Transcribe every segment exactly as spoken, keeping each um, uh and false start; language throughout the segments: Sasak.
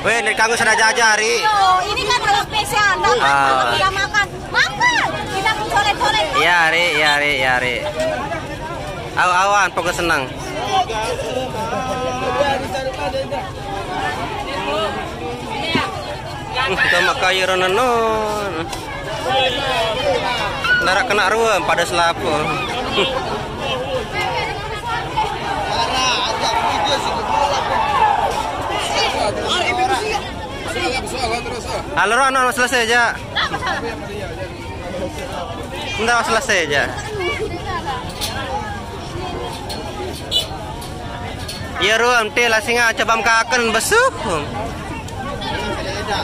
Weh, ini kanggo sada jajar, Ri. Yo, ini kan harus spesial, ndak Ah. Kita makan. Makan. Kita pun colet-colet. Iya, Ri, iya, Ri, iya, Ri. Au-awan, pokok seneng. Kita makai ronanon. Nara kena ruam pada selapo. Halo, Ron, selesai aja. Ndak selesai aja. Iya, Ron, teh lah singa coba makaken besuh.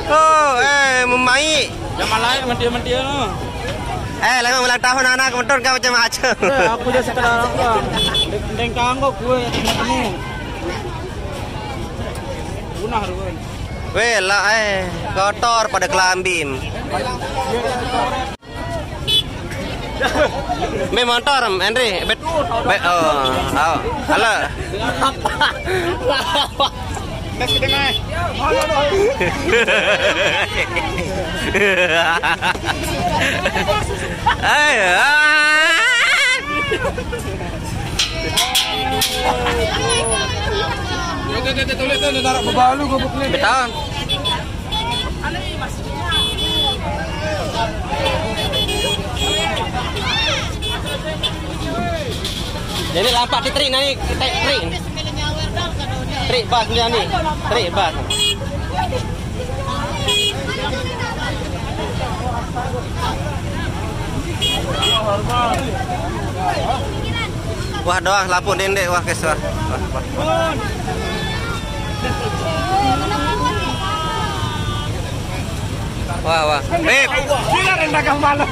Oh, eh, memai. Zaman lain mentia-mentia no. Eh, lagi ulang tahun anak, betul kau macam-macam. Eh, aku dia setelah apa? Deng kanggo kue ketemu. Punah, Ron. Weh, lah, eh, kotor pada kelambim. Me motor, Henry. Bet, bet, oh, oh, halo. Ayo. Betul. Jadi lampak di trik naik, trik, trik. Trik bas ni, trik bas. Wah doang, lapuk dendek, wah, kes, wah. Wah, wah. Wah, wah. Eh, gila, rendah malam.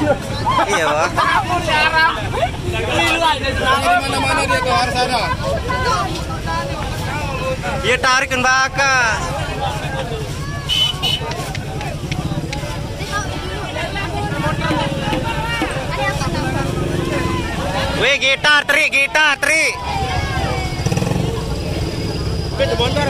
Iya, wah. Di mana-mana dia tuh harus ada. Iya, tarikin baka. Weh, gitar, Tri, gitar, Tri. Itu bongkar.